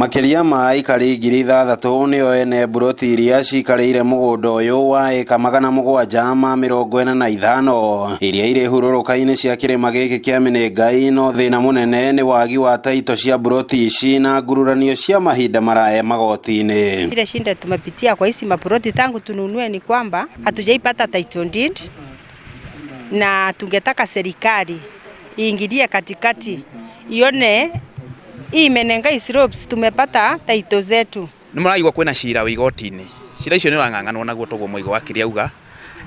Makĩria ma aikari 6,000 nĩo ene mburoti iria cikarĩire mũgũnda ũyũ wa ĩka 745 iria irĩ hurũrũka-inĩ cia kĩrĩma gĩkĩ kĩa Menengai, no thĩna mũnene nĩ wagi wa taito cia mburoti ici na ngururanio cia mahinda maraya magoti-inĩ. Ile shinda tumepitia kwa hizi maploti tangu tununue ni kwamba hatujaipata title deed, na tungetaka serikali iingilie katikati ione hii Menengai Slopes tumepata title zetu. Nĩ mũraigua kwĩna cira wĩ igoti-inĩ. Cira icio nĩ ũrang'ang'anwo naguo toguo mũigo wa kĩrĩa auga,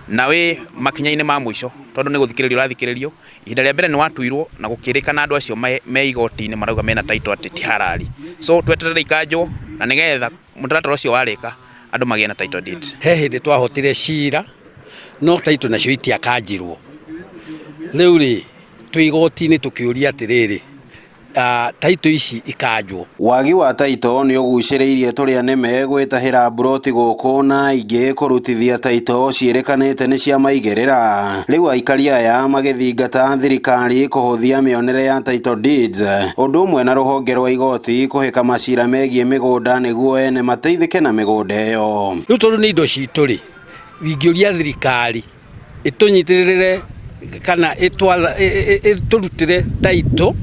na wĩ makinya-inĩ ma mũico tondũ nĩ gũthikĩrĩrio ũrathikĩrĩrio. Ihinda rĩa mbere nĩ watuirwo na gũkĩrĩkana andũ acio me igoti-inĩ marauga mena title atĩ ti harari. So tweterere ikanjwo na nĩgetha mũtaratara ũcio warĩka andũ magĩe na title deed. He hĩndĩ twahotire cira no title nacio itiakanjirwo. Rĩu rĩ, twĩ igoti-inĩ tũkĩũria atĩrĩrĩ, taito ici ikanjwo. Wagi wa taito nĩ ũgucĩrĩirie tũrĩa nĩme gwĩtahĩra mburoti gũkũ na ingĩ kũrutithia taito ciĩrĩkanĩte nĩ cia maigĩrĩra. Rĩu aikari aya magĩthingata thirikari kũhũthia mĩonere ya title deeds, ũndũ ũmwe na rũhonge rwa igoti kũhĩka macira megiĩ mĩgũnda nĩguo ene mateithĩke na mĩgũnda ĩyo. Rĩu tondũ nĩ indo citũ rĩ, ingĩũria thirikari ĩtũnyitĩrĩre kana ĩtũrutĩre taito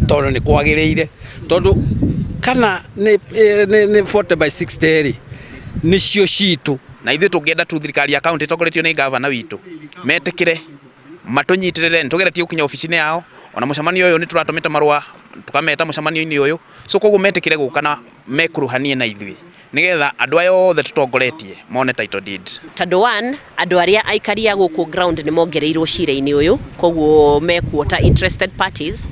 tondũ nĩ kwagĩrĩire, tondũ kana nĩ 40 by 60 rĩ, nĩcio citũ. Na ithuĩ tũngĩenda tu thirikari ya county ĩtongoretio nĩ gavana witũ metĩkĩre matũnyitĩrĩre, nĩ tũgeretie gũkinya obici-inĩ yao, ona mũcemanio ũyũ nĩ tũratũmĩte marũa tũkameta mũcemanio-inĩ ũyũ, so koguo metĩkĩre gũka na mekuruhanie na ithuĩ nĩgetha andũ aya othe tũtongoretie mone title deed. Tondũ one, andũ arĩa aikari a gũkũ ground nĩ mongereirwo cira-inĩ ũyũ, koguo mekuota interested parties.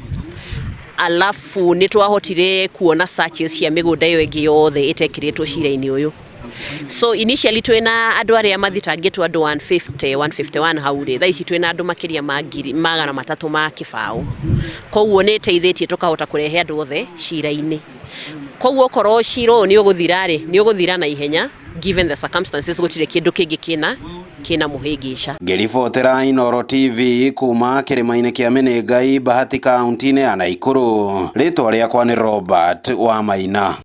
Alafu nĩ twahotire kuona searches cia mĩgũnda ĩyo ĩngĩ yothe ĩtekĩrĩtwo cira-inĩ ũyũ. So initially twĩna andũ arĩa mathitangĩtwo andũ 150, 151 hau rĩ, thaa ici twĩna andũ makĩria ma 300. Koguo nĩ ĩteithĩtie tũkahota kũrehe andũ othe cira-inĩ. Koguo okorwo cira ũyũ nĩ ũgũthira rĩ, nĩ ũgũthira na ihenya given the circumstances, gũtirĩ kĩndũ kĩngĩ kĩna mũhĩngĩca. Ngĩribotera Inooro TV kuma kĩrĩma-inĩ kĩa Menengai, Bahati, kaunti-inĩ ya Nakuru, rĩtwa rĩakwa nĩ Robert Wamaina.